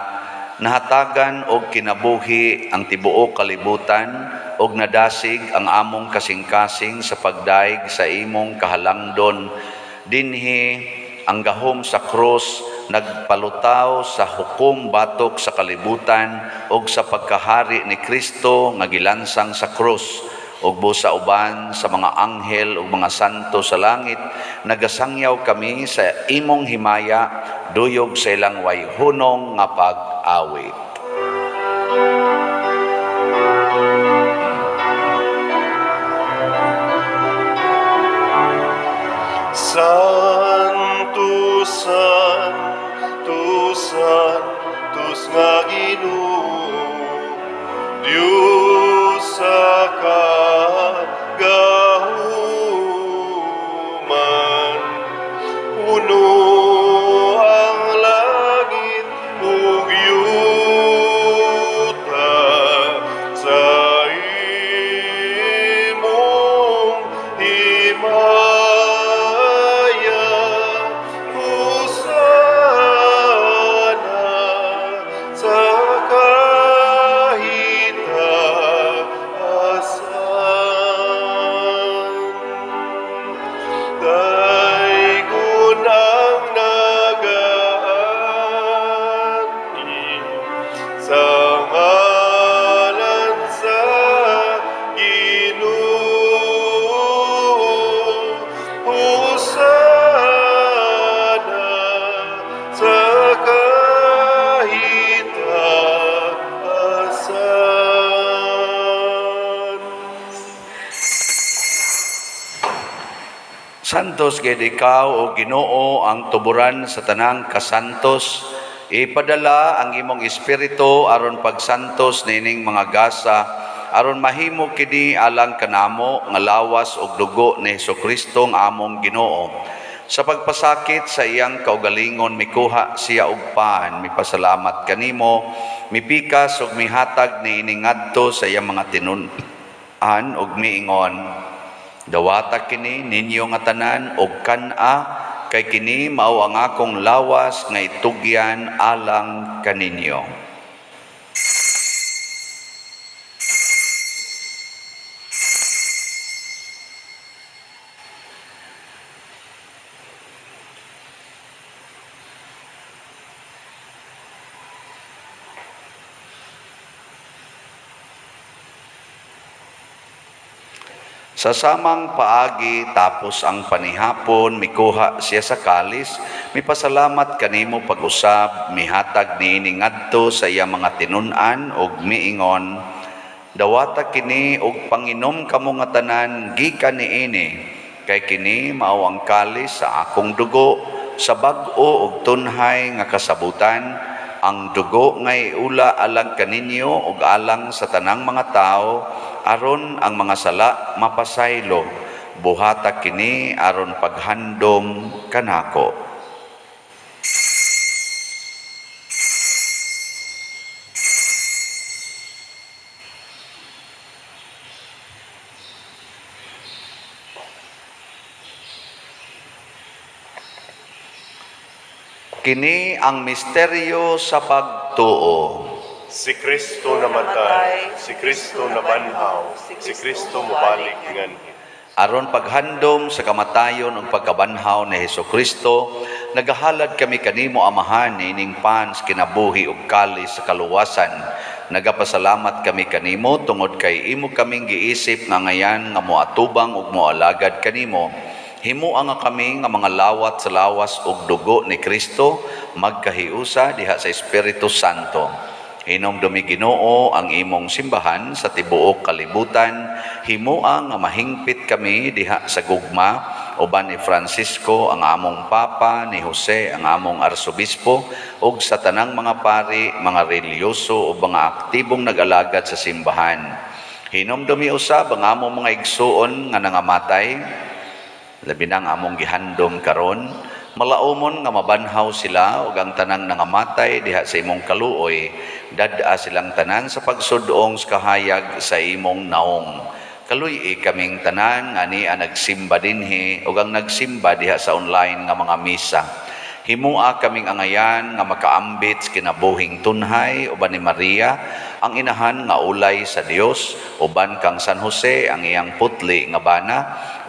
nahatagan og kinabuhi ang tibuok kalibutan ug nadasig ang among kasing-kasing sa pagdaig sa imong kahalangdon. Dinhi ang gahom sa krus nagpalutaw sa hukom batok sa kalibutan ug sa pagkahari ni Kristo nga gilansang sa krus, ug busa uban sa mga anghel ug mga santo sa langit nagasangyaw kami sa imong himaya duyog sa ilang way hunong nga pag-awit. Santo, Santo, Santos nga Ginoo, Diyos sa kagahuman, puno ang langit ug yuta sa imong himaya. Hosana sa kahitaasan. Daygon ang nagaani sa ngalan sa Ginoo. Hosana sa kahitaasan. Santos gid ikaw, o Ginoo, ang tuburan sa tanang kasantos. Ipadala ang imong espiritu aron pagsantos nining mga gasa, aron mahimo kini alang kanamo nga lawas ug dugo ni Hesukristo nga among Ginoo. Sa pagpasakit sa iyang kaugalingon, mikuha siya og pan, mipasalamat kanimo, mipikas ug mihatag niini ngadto sa iyang mga tinun-an ug miingon: "Dawata kini ninyo nga tanan og kan-a, kay kini mao ang akong lawas nga itugyan alang kaninyo." Sa samang paagi, tapos ang panihapon, mikuha siya sa kalis, mipasalamat kanimo pag-usab, mihatag niini ngadto sa iya mga tinun-an ug miingon, "Dawata kini ug panginom kamo nga tanan gikan niini, kay kini mao ang kalis sa akong dugo sa bag-o ug tunhay nga kasabutan, ang dugo nga iula alang kaninyo ug alang sa tanang mga tawo aron ang mga sala mapasaylo. Buhata kini aron paghandom kanako." Kini ang misteryo sa pagtuo. Si Kristo namatay, si Kristo nabanhaw, si Kristo mobalik nganhi. Aron paghandom sa kamatayon ug pagkabanhaw ni Hesus Kristo, nagahalad kami kanimo, Amahan, ining pan sa kinabuhi ug kalis sa kaluwasan. Nagapasalamat kami kanimo tungod kay imo kaming giisip nga angayan nga moatubang ug moalagad kanimo. Himoa nga kami nga mga lawat sa lawas ug dugo ni Kristo magkahiusa diha sa Espiritu Santo. Hinumdumi, Ginoo, ang imong simbahan sa tibuok kalibutan. Himoa nga mahingpit kami diha sa gugma uban ni Francisco ang among Papa, ni Jose ang among Arsobispo, ug sa tanang mga pari, mga relihiyoso ug mga aktibong nag-alagad sa simbahan. Hinumdumi usab ang among mga igsuon nga nangamatay, labi na ang among gihandom karon. Malaumon nga mabanhaw sila ug ang tanang nangamatay diha sa imong kaluoy. Dad-a silang tanan sa pagsud-ong sa kahayag sa imong naong. Kaluy-i kaming tanan nga ania nagsimba dinhi ug ang nagsimba diha sa online nga mga misa. Himua kaming angayan nga makaambit sa kinabuhing tunhay uban ni Maria, ang inahan nga ulay sa Dios, uban kang San Jose, ang iyang putli nga bana,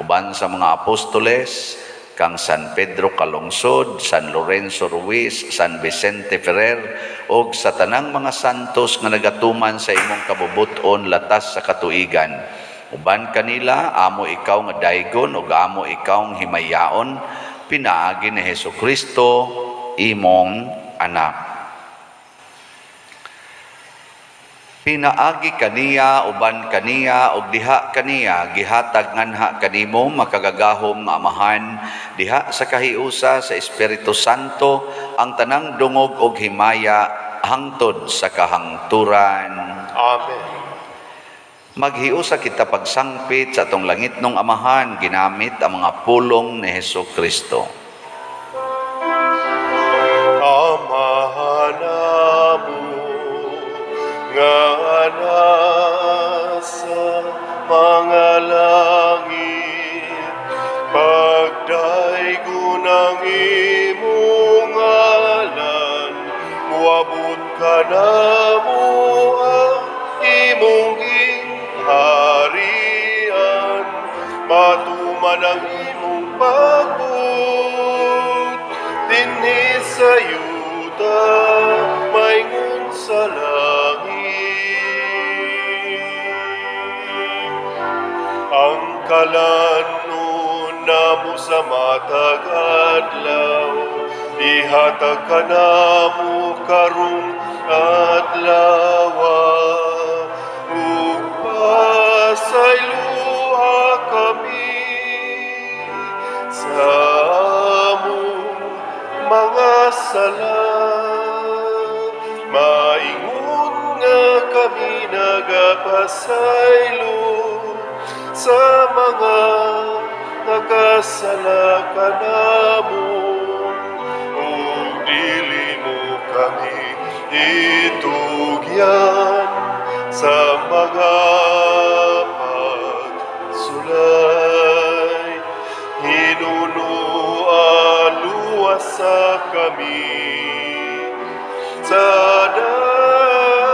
uban sa mga apostoles, kang San Pedro Calungsod, San Lorenzo Ruiz, San Vicente Ferrer, ug sa tanang mga santos nga nagatuman sa imong kabubut-on latas sa katuigan. Uban kanila, amo ikaw nga daygon ug amo ikaw nga himayaon, pinaagi ni Hesus Kristo, imong anak. Pinaagi kaniya, uban kaniya, ug diha kaniya, gihatag nganha kanimo, makagagahom nga Amahan, diha sa kahiusa sa Espiritu Santo, ang tanang dungog ug himaya hangtod sa kahangturan. Amen. Maghiusa kita pagsangpit sa atong langitnong Amahan ginamit ang mga pulong ni Hesus Kristo. Amahan namo nga nasa mga langit, pagdaygon ang imong ngalan, muabot kanamo ang imong gingharian, matuman ang imong pagbuot dinhi sa yuta maingon sa langit. Ang kalanon namo sa matag adlaw, ihatag kanamo karong adlaw, ug pasayloa kami sa among mga sala, maingon nga kami nagapasaylo sa mga nakasala kanamo, ug dili mo kami itugyan sa mga pagsulay. Hinunua luwasa kami sa dautan.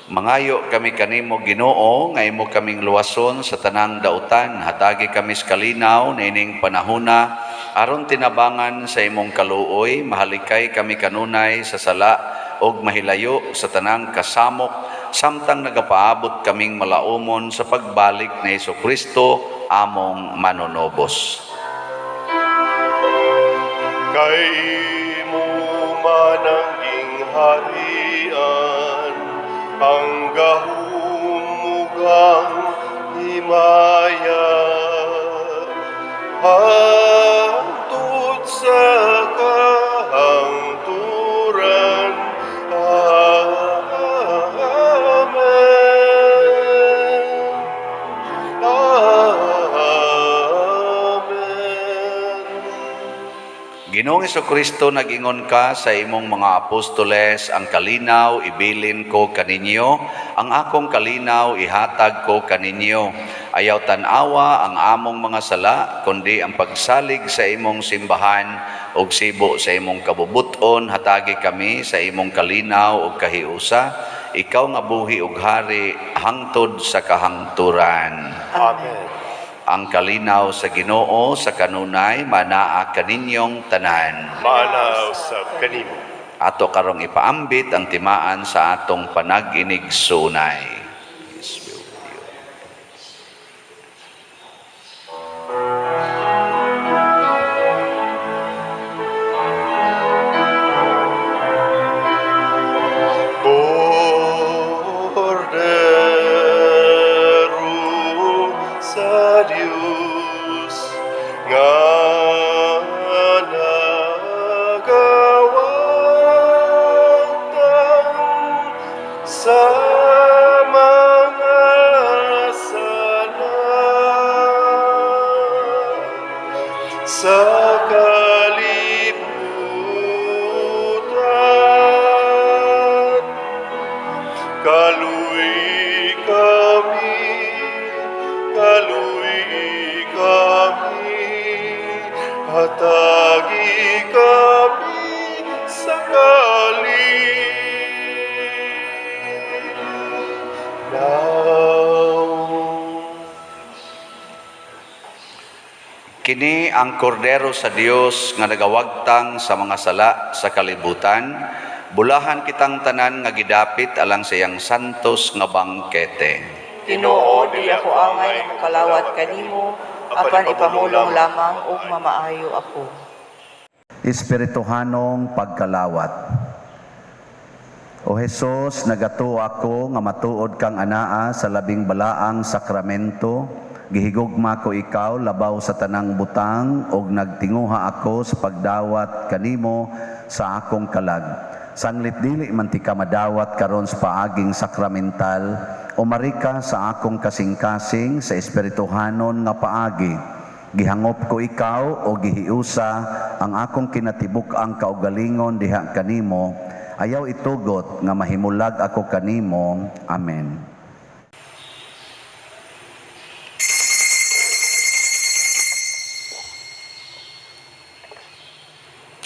Mangayo kami kanimo, Ginoo, nga imo kaming luwason sa tanang dautan. Hatagi kami sa kalinaw niining panahona aron tinabangan sa imong kaluoy, mahalikay kami kanunay sa sala ug mahilayo sa tanang kasamok. samtang nagapaabot kaming malaumon sa pagbalik ni Hesus Kristo among manunobos. Kay imo man ang gingharian, ang gahom ug ang himaya, hangtod sa kahangturan. Amen. Amen. Ginoong Kristo, nag-ingon ka sa imong mga apostoles, "Ang kalinaw ibilin ko kaninyo, ang akong kalinaw ihatag ko kaninyo. Ayaw tan-awa ang among mga sala, kundi ang pagsalig sa imong simbahan ug sibo sa imong kabubuton, hatagi kami sa imong kalinaw ug kahiusa, ikaw nga buhi ug hari hangtod sa kahangturan." Amen. Ang kalinaw sa Ginoo sa kanunay manaa kaninyong tanan. Maana usab kanimo. Ato karong ipaambit ang timaan sa atong panag-inigsunay. Peace be with you. Kordero sa Dios nga nagawagtang sa mga sala sa kalibutan. Kaluy kami, kaluy kami, hatagi kami sa kalinaw. Kini ang kordero sa Dios nga nagawagtang sa mga sala sa kalibutan. Bulahan kitang tanan nga gidapit alang sa iyang santos nga bangkete. Ginoo, dili ako angay nga mokalawat kanimo, apan ipamulong lamang ug mamaayo ako. Espirituhanong pagkalawat. O Hesus, nagatuo ako nga matuod kang anaa sa labing balaang sakramento. Gihigugma ko ikaw labaw sa tanang butang ug nagtinguha ako sa pagdawat kanimo sa akong kalag. Sanglit dili man ti ka madawat karon sa paaging sakramental, umari ka sa akong kasing-kasing sa espirituhanon nga paagi. Gihangop ko ikaw o gihiusa ang akong kinatibuk-ang kaugalingon diha kanimo. Ayaw itugot nga mahimulag ako kanimo. Amen.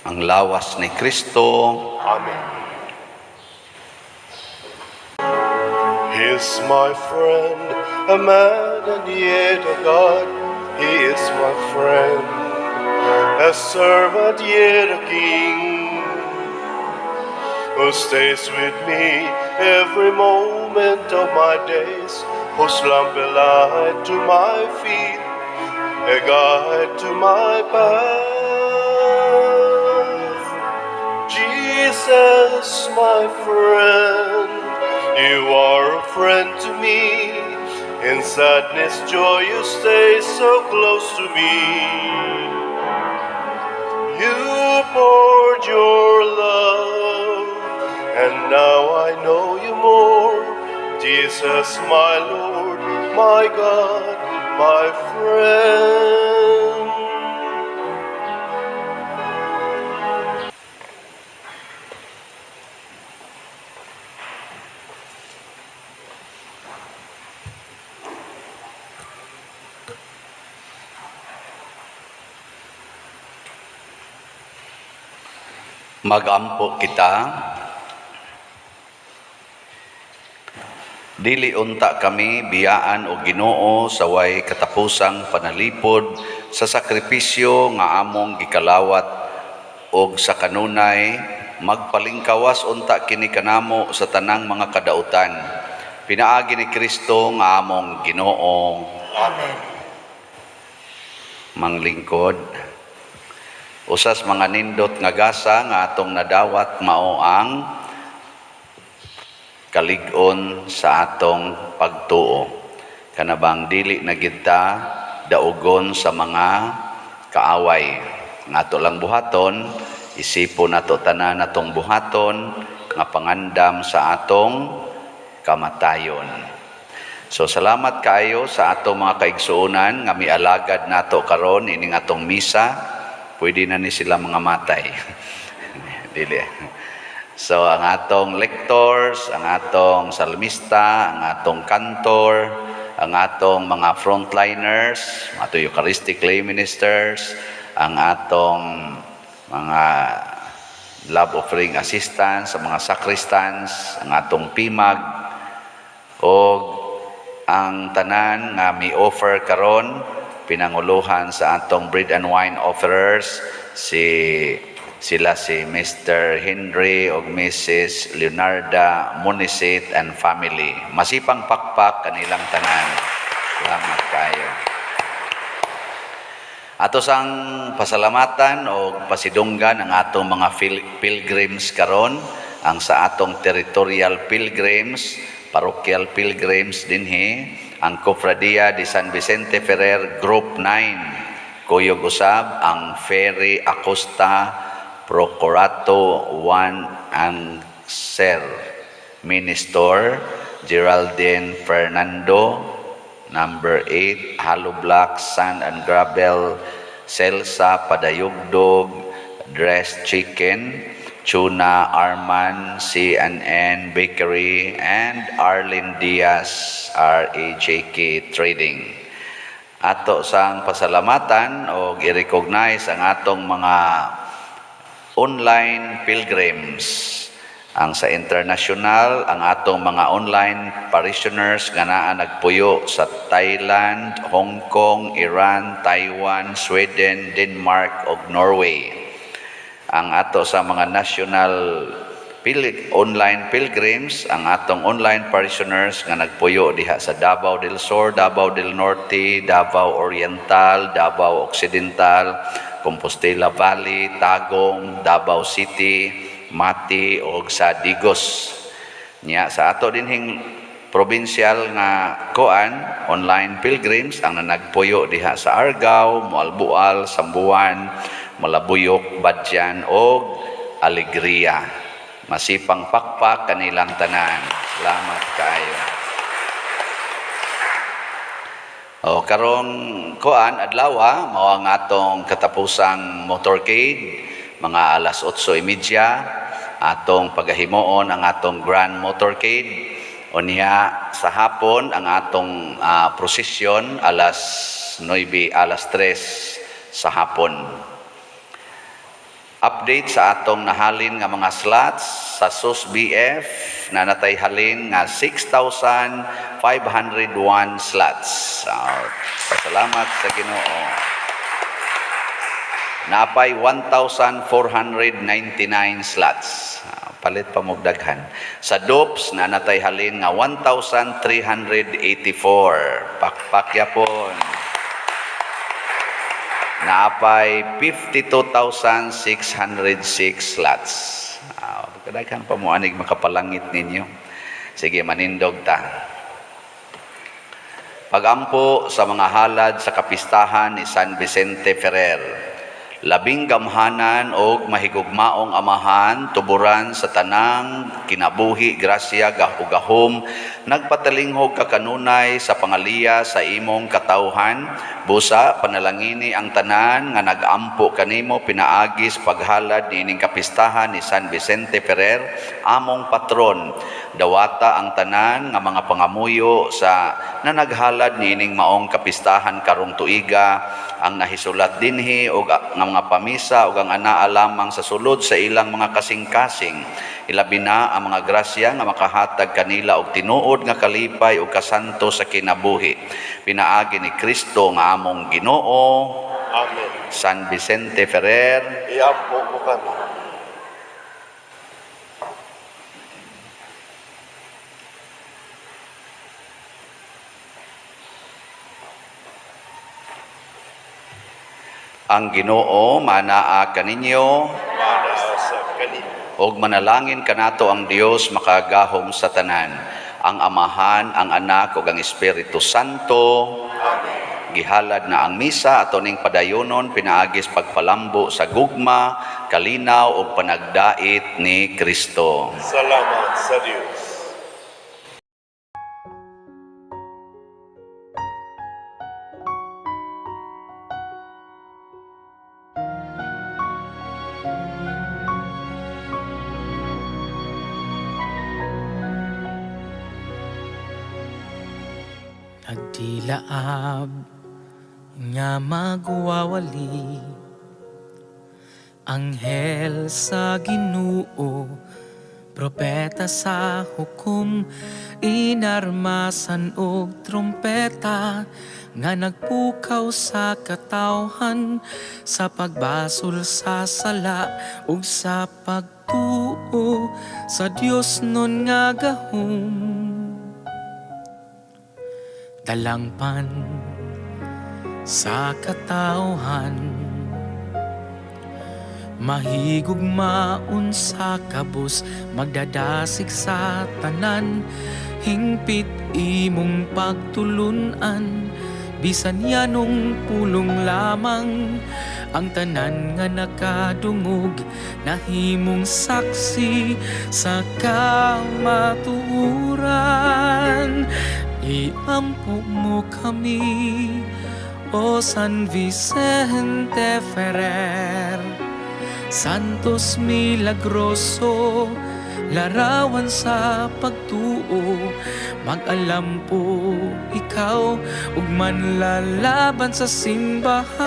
Ang lawas ni Kristo. Amen. He is my friend, a man and yet a God. He is my friend, a servant yet a king, who stays with me every moment of my days, whose lamp a light to my feet, a guide to my path. Jesus, my friend, you are a friend to me. In sadness, joy, you stay so close to me. You poured your love, and now I know you more. Jesus, my Lord, my God, my friend. Magampo kita. Dili unta kami biyaan o Ginoo sa way katapusang panalipod sa sakripisyo nga among gikalawat og sa kanunay magpalingkawas unta kini kanamo sa tanang mga kadautan. Pinaagi ni Kristo nga among Ginoo. Amen. Manglingkod. Usas mga nindot nga gasa nga atong nadawat mao ang kalig-on sa atong pagtuo. Kanabang dili na gid ta daugon sa mga kaaway. Nga ato lang buhaton, isipon nato tanan atong buhaton nga pangandam sa atong kamatayon. So salamat kaayo sa atong mga kaigsuonan nga mialagad nato karon ining atong misa. Pwede na ni sila mga matay. Dili. So ang atong lectors, ang atong salmista, ang atong kantor, ang atong mga frontliners, atong Eucharistic lay ministers, ang atong mga love offering assistants, ang mga sacristans, ang atong pimag, o ang tanan nga mi-offer karon, pinanguluhan sa atong bread and wine offerers, sila si Mr. Henry ug Mrs. Leonarda Munisit and family. Masipang pakpak kanilang tanan. Salamat kayo. Ato sang pasalamatan o pasidunggan ang atong mga pilgrims karon, ang sa atong territorial pilgrims, parochial pilgrims dinhi, ang Cofradia de San Vicente Ferrer Group 9. Kuyog usab ang Ferry Acosta Procurato 1 and Sir Minister Geraldine Fernando, number 8, Hollow Block, Sand and Gravel, Celsa Padayugdog, Dressed Chicken, Tuna Arman, CNN Bakery, and Arlene Diaz, RAJK Trading. Ato sang pasalamatan o i-recognize ang atong mga online pilgrims. Ang sa international, ang atong mga online parishioners nga naa nagpuyo sa Thailand, Hong Kong, Iran, Taiwan, Sweden, Denmark ug Norway. Ang ato sa mga national online pilgrims, ang atong online parishioners nga nagpuyo diha sa Davao del Sur, Davao del Norte, Davao Oriental, Davao Occidental, Compostela Valley, Tagum, Davao City, Mati ug sa Digos. Nya sa ato dinhing provincial nga koan, online pilgrims ang nagpuyo diha sa Argao, Moalboal, Samboan, Malabuyok, Badian ug Alegria. Masipang pakpak kanilang tanan. Salamat kaayo. O karong koan adlaw mao ang atong katapusang motorcade, mga alas 8:30 atong pagahimuon ang atong grand motorcade. Unya sa hapon ang atong prosesyon alas 9, alas 3 sa hapon. Update sa atong nahalin nga mga slots sa SUS BF na natay halin nga 6,501 slots. So, pasalamat sa Ginoo. Napay 1,499 slots. Palit pa mo daghan. Sa DOPS na natay halin nga 1,384. Pakpak yapon. Naapay 52,606 slots. Kadaghan pa mo anig makapalangit ninyo. Sige, manindog ta. Pagampo sa mga halad sa kapistahan ni San Vicente Ferrer. Labing gamhanan og mahigugmaong Amahan, tuburan sa tanang kinabuhi, grasya, gahugahom, nagpatalinghog ka kanunay sa pangaliya sa imong katawhan, busa panalangini ang tanan nga nag-ampo kanimo pinaagis paghalad niining kapistahan ni San Vicente Ferrer, among patron. Dawata ang tanan nga mga pangamuyo sa nanaghalad niining maong kapistahan karong tuiga, ang nahisulat dinhi og nga mga pamisa ug ang anaa lamang sa sulod sa ilang mga kasing-kasing. Ilabi na ang mga grasya nga makahatag kanila og tinuod nga kalipay ug kasanto sa kinabuhi. Pinaagi ni Kristo nga among Ginoo. Amen. San Vicente Ferrer, Iampo mo kami. Ang Ginoo manaa kaninyo. Manaa sa kaninyo. Og manalangin kanato ang Dios makagahom sa tanan, ang Amahan, ang Anak ug ang Espiritu Santo. Amen. Gihalad na ang misa, ato ning padayonon pinaagis pagpalambo sa gugma, kalinaw ug panagdait ni Kristo. Salamat sa Dios. Nagdilaab nga magwawali, anghel sa Ginoo, propeta sa hukom, inarmasan og trumpeta nga nagpukaw sa katawhan sa pagbasol sa sala ug sa pagtuo sa Dios nun nga gahom. Dalangpan sa katawhan, mahigugmaon sa kabus, magdadasig sa tanan, hingpit imong pagtulunan, bisan yanong pulong lamang, ang tanan nga nakadungog nahimong saksi sa kamatuoran. Iampo mo kami, O San Vicente Ferrer, Santos Milagroso, larawan sa pagtuo, mag-alampo ikaw ug manlalaban sa simbahan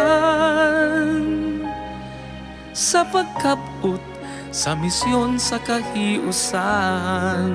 sa pagkabot sa misyon sa kahiusan.